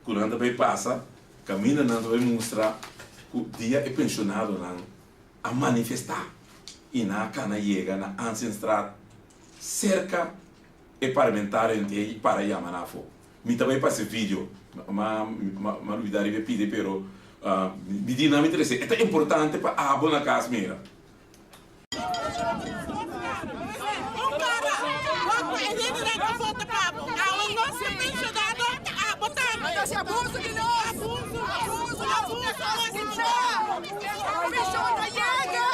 ku nan ta bai pasa kaminda nan ta bai mustra ku dia e penshonadonan a manifestá i nan a kana yega na Ansenstraat serka e parlamentario ei para yama nan afó. Mi ta bai pasa e video. Ma ma lubida riba e pide pero mi di nan mi trese. E ta importante pa abo na kas mira. Un cara wak pa e hendenan ta vota pa bo. Awe nos ta pensionado, abo tambe. Abuso di nos. Abuso, abuso, abuso. Pension ta yega.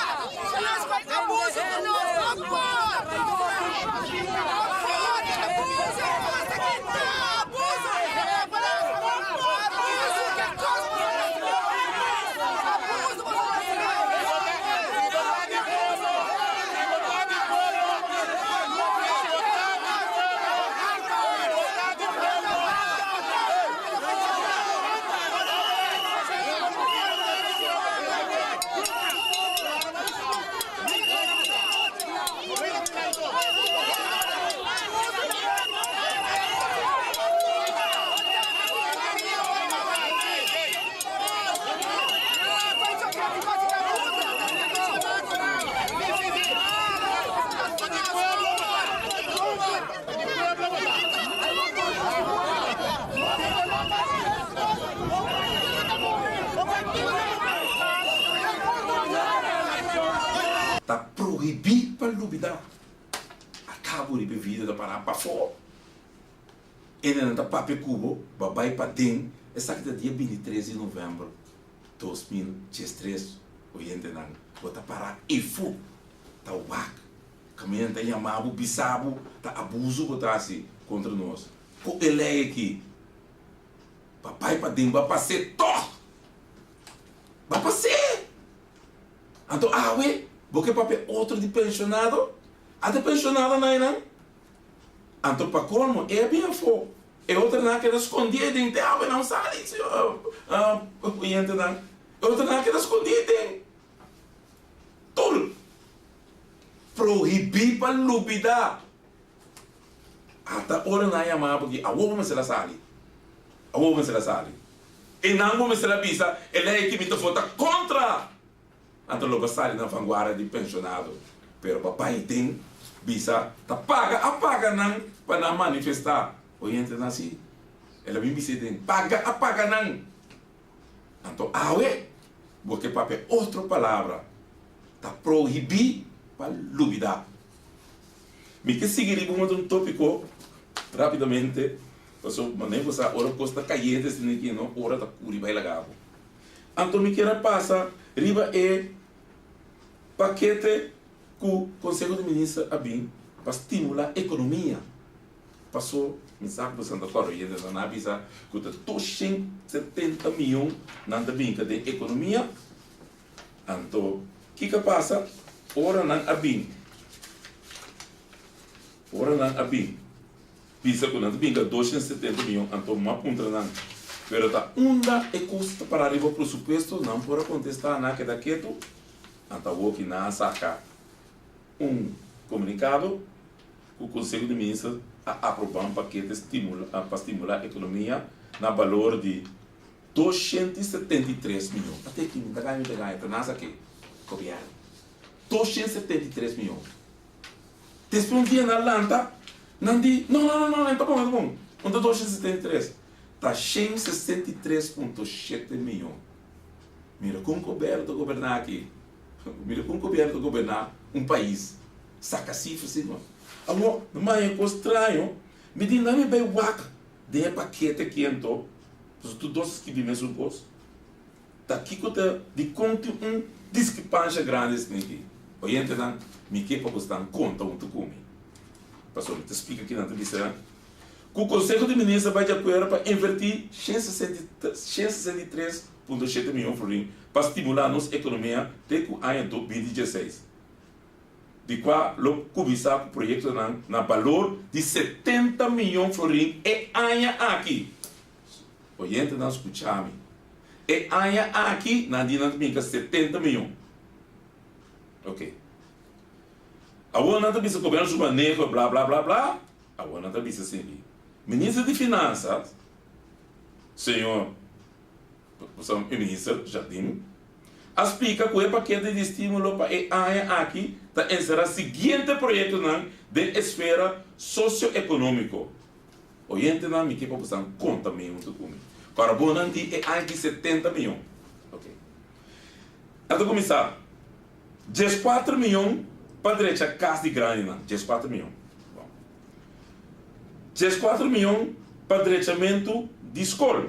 Abuso di nos. No por. No por. Abuso. Abuso. Abuso. Ke kos bo ta hasi? Abuso bo ta hasi. lubidá. Akabo riba e video ta pará pafó. Hendenan ta papia ku bo, bo a bai paden. Esaki ta dia 23 di novèmber 2013. Oyentenan, bo ta pará efo ta wak. Kaminda nan ta yama bo, bisa bo, ta abuso bo ta hasi kontra nos. Ku e lei aki, bo a bai paden, bo a pas'é tòg. Bo a pas'é! Anto awe bo ke papia otro di penshonado? Ata penshonado nan einan? Anto pa kolmo e a bin afó, e otronan a keda skondí aden te awe nan sali, oyentenan. E otronan a keda skondí aden. Tur prohibí pa lubidá. Ata ora nan a yama bo aki, awor bo mester a sali. Awor bo mester a sali. E nan bo mester a bisa, e lei aki mi ta vota kontra! Anto lo bo sali na vanguardia di pensionado. Pero pa bai den bisa ta paga a paga nan pa nan manifesta. Oyente nan si el a bin bisa den paga a paga nan. Anto awe bo ke papia otro palabra ta prohibi pa lubida. Mi ke sigui riba un otro topico rapidamente pasobra manera bo sa ora cos ta cayente asina aki no ora ta curi bai laga bo. Anto mi kier a pasa riba e pakete ku Konseho di Minister a bin pa stimulá ekonomia. Paso mi sa ku Santa Clara oyente nan a bisa ku ta 270 mion nan ta binka den ekonomia. Anto kiko a pasa ora nan a bin? Ora nan a bin bisa ku nan ta binka 270 mion anto mi a puntra nan, pero ta unda e kos ta para riba presupuesto? Nan por a kontestá, nan a keda ketu. Anto awoki nan a saka un komunikado ku Konseho di Minister a aprobá un pakete pa stimulá ekonomia na balor di 273 mion. Ta te ki mi ta gana, mi ta gana, ta nasa ke gobièrnu. 273 mion. Despues un dia nan lanta, nan di, No, no, no, no, e ta bon, e ta bon. Un ta 273. Ta 163.7 mion. Mira kon gobièrnu ta goberná aki. Mira kon gobièrnu ta goberná un pais. Saka sifra si no. Awor, mi maña kos straño, mi di nan mi bai wak den e pakete aki anto, pasobra tur dos a skibi mesun kos. Ta kiko ta dikon tin un diskrepansha grandi asina aki? Oyentenan, mi ke pa bosnan konta huntu ku mi. Pasobra mi ta splika kinan ta bisa ku Konseho di Minister bai di akuerdo pa invertí 163.7 mion florin pa stimulá nos ekonomia te ku aña 2016, di kua lo kuminsá ku proyektonan na balor di 70 mion florin e aña aki. Oyentenan skucha mi. E aña aki nan di nan ta binka 70 mion. Ok. Awor nan ta bisa gobierno su maneho bla bla bla bla. Awor nan ta bisa esaki. Minister di Finanzas, señor minister Jardim, a splika ku e pakete di estimulo pa e aña aki ta enserá siguiente proyektonan den esfera sosioekonómiko. Oyentenan mi ke pa bosan konta mi huntu ku mi. Kòrda di e aña ki 70 mion. Ok. Nan ta kuminsá 14 mion pa drecha kas di grandinan. 14 mion. Bon. 14 mion pa drechamentu di skol.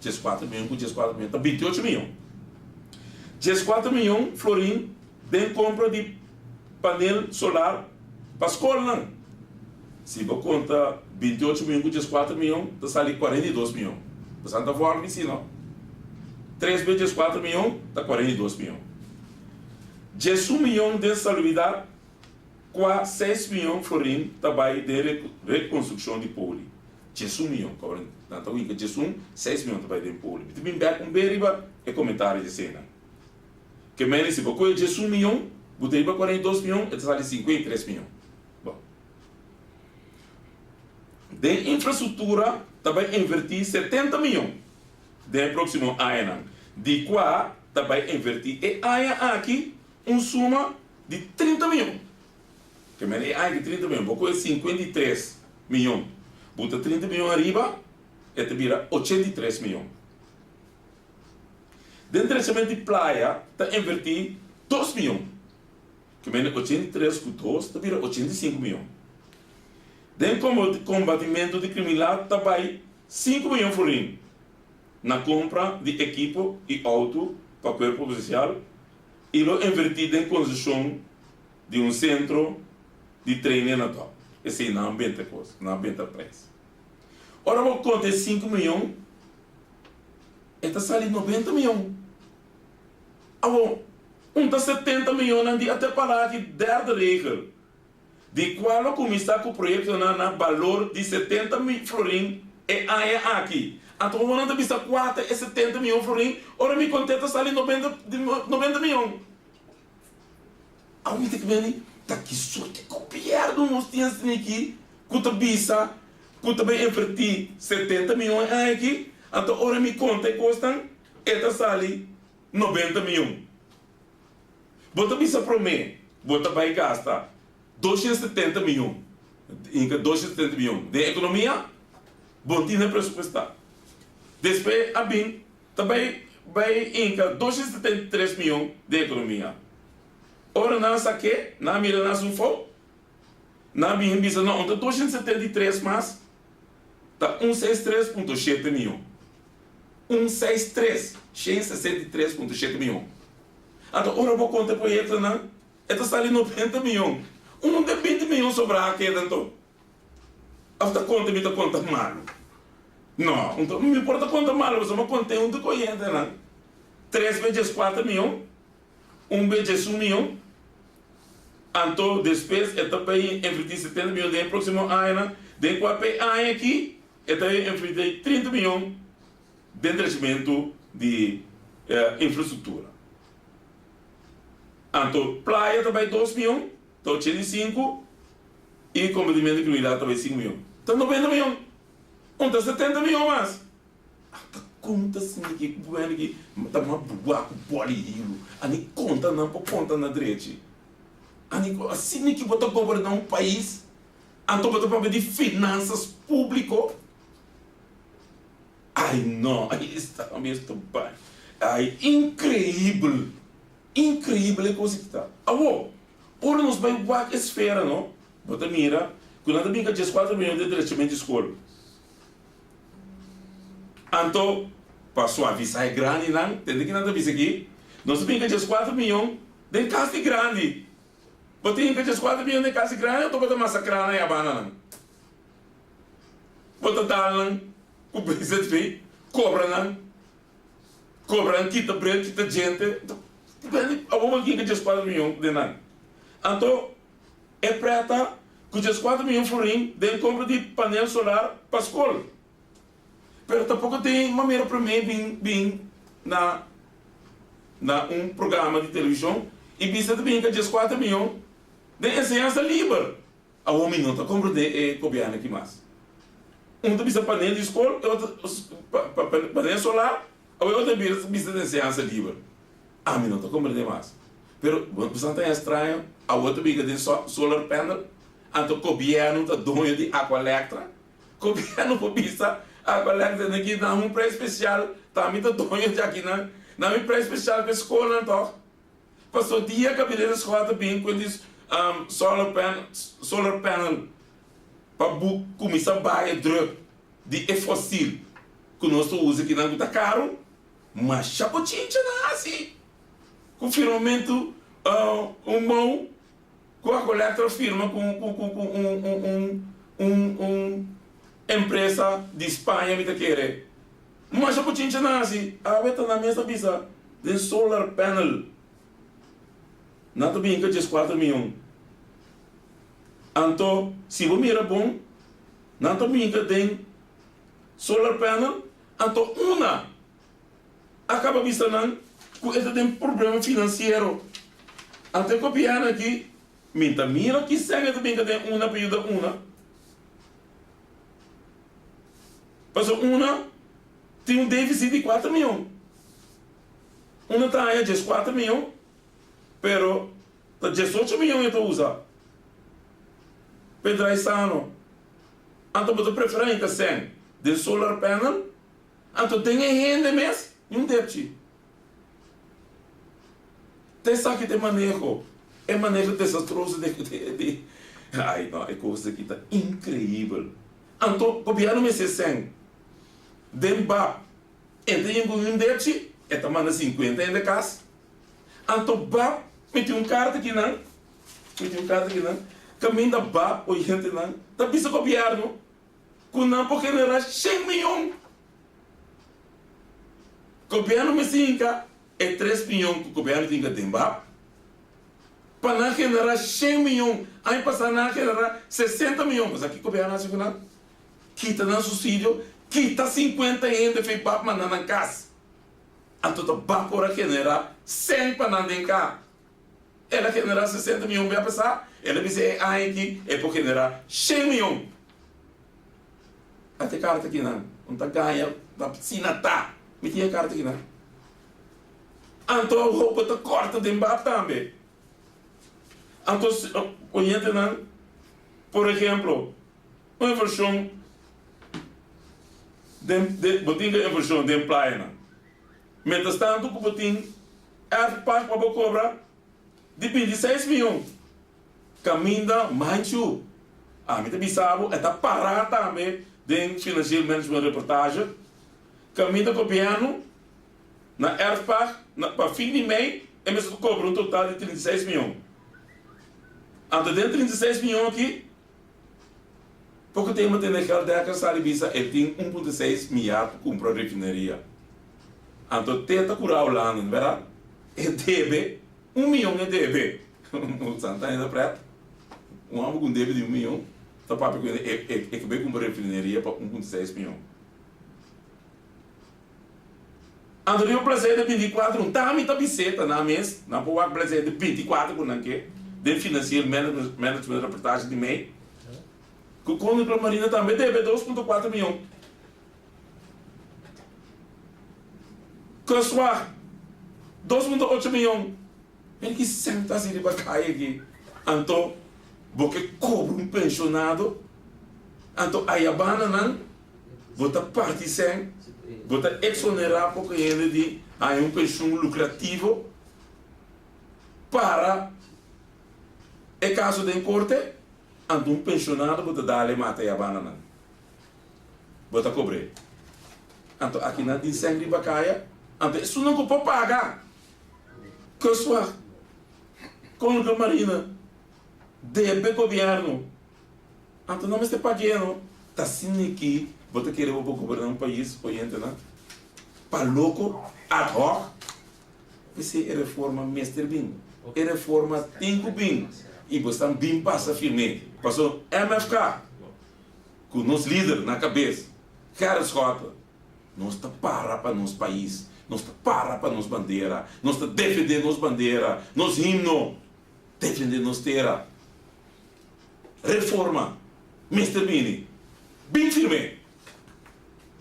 14 mion ku 14 mion ta 28 mion. 14 mion florin den kompra di panel solar pa skolnan. Si bo konta 28 mion ku 14 mion ta sali 42 mion. Bosan ta vòrmi si no? 3 be 14 mion ta 42 mion. 11 mion den salubridat kua 6 mion florin ta bai den rekonstrukshon di poli. 11 mion, kobra nan ta winka 11, 6 mion ta bai den poli. Mi ta bin bèk un be riba e komentario di eseinan. Ke meni si bo kohe 11 mion, bo ta riba 42 mion, e ta sali 53 mion. Bon. Den infrastruktura ta bai invertí 70 mion den e próksimo añanan, di kua ta bai invertí e aña aki un suma di 30 mion. Ke meni e aña aki 30 mion, bo kohe 53 mion, bo ta 30 mion ariba, e ta bira 83 mion. Den drechament di playa ta invertí 2 mion. Ke mende 83 ku 2 ta bira 85 mion. Den kombatimentu di kriminal ta bai 5 mion florin na kompra di ekipo i outo pa kuerpo polisial i lo invertí den konstrukshon di un sentro di training na dòp. Esei nan a benta kos, nan a benta prijs. Ora bo konta e 5 mion, e ta sali 90 mion. Awor, un ta 70 mionnan di a te pará aki derde regel, di kua lo kuminsá ku proyektonan na balor di 70 florin e aña aki. Anto bo nan ta bisa kua ta e 70 mion florin, ora mi kont'é ta sali 90 mion. Awor mi ta kibeni, ta ki sorti gobièrnu nos tin asina aki ku ta bisa ku ta bai invertí 70 mion e aña aki, anto ora mi konta e kosnan e ta sali 90 mion. Bo ta bisa promé bo ta bai gasta 270 mion, inka 270 mion den ekonomia, bo no tin na presupuestá. Despues a bin ta bai bai inka 273 mion den ekonomia. Ora nan a sak'é, nan a mira nan su fout, nan a bin bisa no, ta 273 mas ta un seis tres punto shete mion. Un seis tres, 163.7 mion. Anto ora bo konta e proyektonan, e ta sali 90 mion. Unda e 20 mion sobrá a keda anto? Of ta konta mi ta konta malu? No, anto mi por ta konta malu pasobra mi a kont'é huntu ku e hendenan. Tres be 14 mion, un be 11 mion. Anto despues e ta bai invertí 70 mion den e próksimo añanan, den kua p'e aña aki e ta invertí 30 mion den drechamentu di infrastruktura. Anto playa ta bai 2 mion, ta 85, i kombatimentu di kriminalidat ta bai 5 mion. Ta 90 mion. Un ta 70 mion mas. Ata konta asina ki bueno ki ta mas bua ku boli hilu. Ani konta nan por konta na drechi. Ani asina ki bo ta goberna un pais, anto bo ta papia di finansas públiko. Ai no, ai esta mes ta bai. Ai inkreibel, inkreibel e kos aki ta. Awor, ora nos bai wak e sfera no, bo ta mira ku nan ta bin ka 14 mion di drechamentu di skol. Anto, pa suavisá e grandinan, tende ki nan ta bisa aki, nos ta bin ka 14 mion den kas di grandi. Bo tin ka 14 mion den kas di grandi anto bo ta masakrá nan e abananan. Bo ta dal nan ku BZV, kobra nan, kobra nan kita brel, kita djente. Awor bo tin ka 14 mion den nan. Anto, e preta ku 14 mion florin den kompra di panel solar pa skol. Pero tampoko tin manera promé bin bin na na un programa di televishon i bisa ta bin ka 14 mion den enseñansa liber. Awor mi no ta komprendé e gobièrnu aki mas. Un ta bisa panel di skol, e otro panel solar, awor e otro ta bisa di enseñansa liber. Ami no ta komprendé mas. Pero boso ta haña straño, awor ta biga den solar panel, anto gobièrnu ta doño di Aqualectra. Gobièrnu por bisa Aqualectra den aki nan un prijs spesial, ta mi ta doño di akinan, nan mi prijs spesial pa e skolnan tòg. Paso dia gabinete escolar ta bin cu e solar panel, solar panel pa bu cuminsa baha e druk di e fosil cu nos ta usa kinan cu ta caro, masha bochincha nan haci cu firmamento un mou cu Aqualectra firma cu cu un un un empresa di Spaña mi ta kere. Masha bochincha nan hasi, awe ta nan mes ta bisa den solar panel nan ta bin ka 14 miyon. Anto si bo mira bon nan ta bin ka den solar panel anto una a kaba bisa nan ku e ta den problema finansiero. Anto e gobièrnu aki mi ta mira kisèn e ta bin ka den una pa yuda una. Pasobra una tin un deficit di kuater mion. Una ta haña 14 mion, pero ta 18 mion e ta usa pa e drai sano. Anto bo ta prefera hinka sèn den solar panel? Anto den e hende mes ni un depchi. Ta esaki ta e maneho. E maneho desastroso di di ai no e kos aki ta inkreibel. Anto gobièrnu mester sèn den bab e ta yen ku un dechi e ta manda sinkuenta hende kas. Anto bab mi tin un karta akinan mi tin un karta akinan kaminda bab oyentenan ta bisa gobièrnu ku nan por generá shen miyon. Gobièrnu mester hinka E tres miyon ku gobièrnu tin ka den bab pa nan generá shen miyon. Aña pasá nan a generá sesenta miyon. Bo sa ki gobièrnu hasi ku nan? Kita nan susidio, kita sinkuenta hende fei bab manda nan kas. Anto ta bab por a generá sèn pa nan den ka. El a generá sesenta miyon bia pasá, el a bisa e aña aki e por generá shen miyon. Ata e karta kinan, un ta gaña, ta sina ta. Mi tin e karta kinan. Anto awor bo ta kòrta den bab tambe. Anto oyentenan, por ehemplo, un invershon den, den, bo tin ke invershon den playanan. Mientras tanto ku bo tin erfpacht pa bo kobra di 26 miyon. Kaminda manchu. Ami ta bisa bo e ta pará tambe den Financieel Management Reportage. Kaminda gobièrnu na erfpacht na pa fin di mei e mester ta kobra un total di 36 miyon. Anto den 36 miyon aki poko tempu tene Geld Dekker sali bisa e tin 1.6 miar pa kumpra refineria. Anto te ta kura Hulanda, no bèrdat? E debe Un miyon e debe. Santa Ana pret. Un hòmber ku un debe di un miyon ta papia ku e e ke bai kumpra refineria pa 1.6 miyon. Anto riba bladzijde 24 un tami ta bis'é ta nan mes, nan por wak bladzijde 24 ku nan ke den Financieel Management Reportage di mei ku Koninklijk Marine tambe debe 2.4 miyon. Kustwacht, 2.8 miyon. Mira ki sèn ta hasi riba kaya aki. Anto bo ke kobra un penshonado, anto ayabana nan bo ta parti sèn, bo ta eksonerá poko hende di haña un penshun lukrativo para e kaso den korte, anto un penshonado bo ta dal e mata ayabana nan. Bo ta kobr'é. Anto aki nan tin sèn riba kaya, anto esunnan ku por paga. Kustwacht, Koninklijke Marine, debe gobièrnu. Anto nan mester pag'é no. Ta asina aki bo ta kere bo por goberná un pais, oyentenan? Pa loko, ad hoc? P'esei e reforma mester bin. E reforma tin ku bin i bo stan bin pasa firm'é. Pasobra MFK. Ku nos lider na kabes, Gerrit Schotte, nos ta para pa nos pais, nos ta para pa nos bandera, nos ta defende nos bandera, nos himno, defende nos tera. Reforma mester bini. Bin firm'é.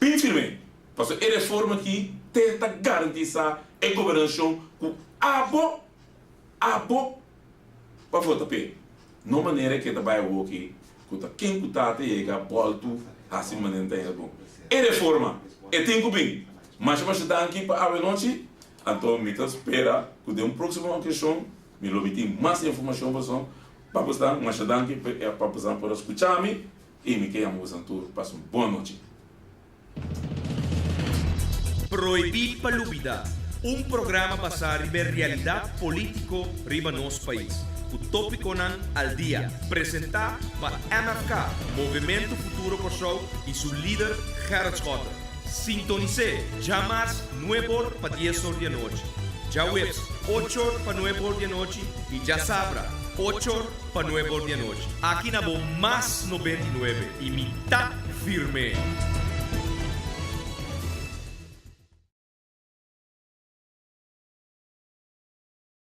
Bin firm'é. Pasobra e reforma aki te ta garantisa e gobernashon ku abo, abo pa vota p'e. No manera ke ta bai awoki ku ta ken ku ta ta yega bòltu hasi manera ta yega bon. E reforma e tin ku bin. Masha masha danki pa awe nochi. Anto mi ta spera ku den un próksimo okashon mi lo mi tin mas informashon pa boso. Pa boso masha danki pa boso por a skucha mi i mi ke yama boso tur pasa un bon nochi. Prohibí pa lubidá, un programa basá riba e realidat polítiko riba nos pais, ku tópikonan al dia, presentá pa MFK, Movementu Futuro Kòrsou i su lider Gerrit Schotte. Sintonis'é djamars nueb'or pa dies'or di anochi, djaweps och'or pa nueb'or di anochi i djasabra och'or pa nueb'or di anochi. Aki na bo Mas 99 i mi ta firme!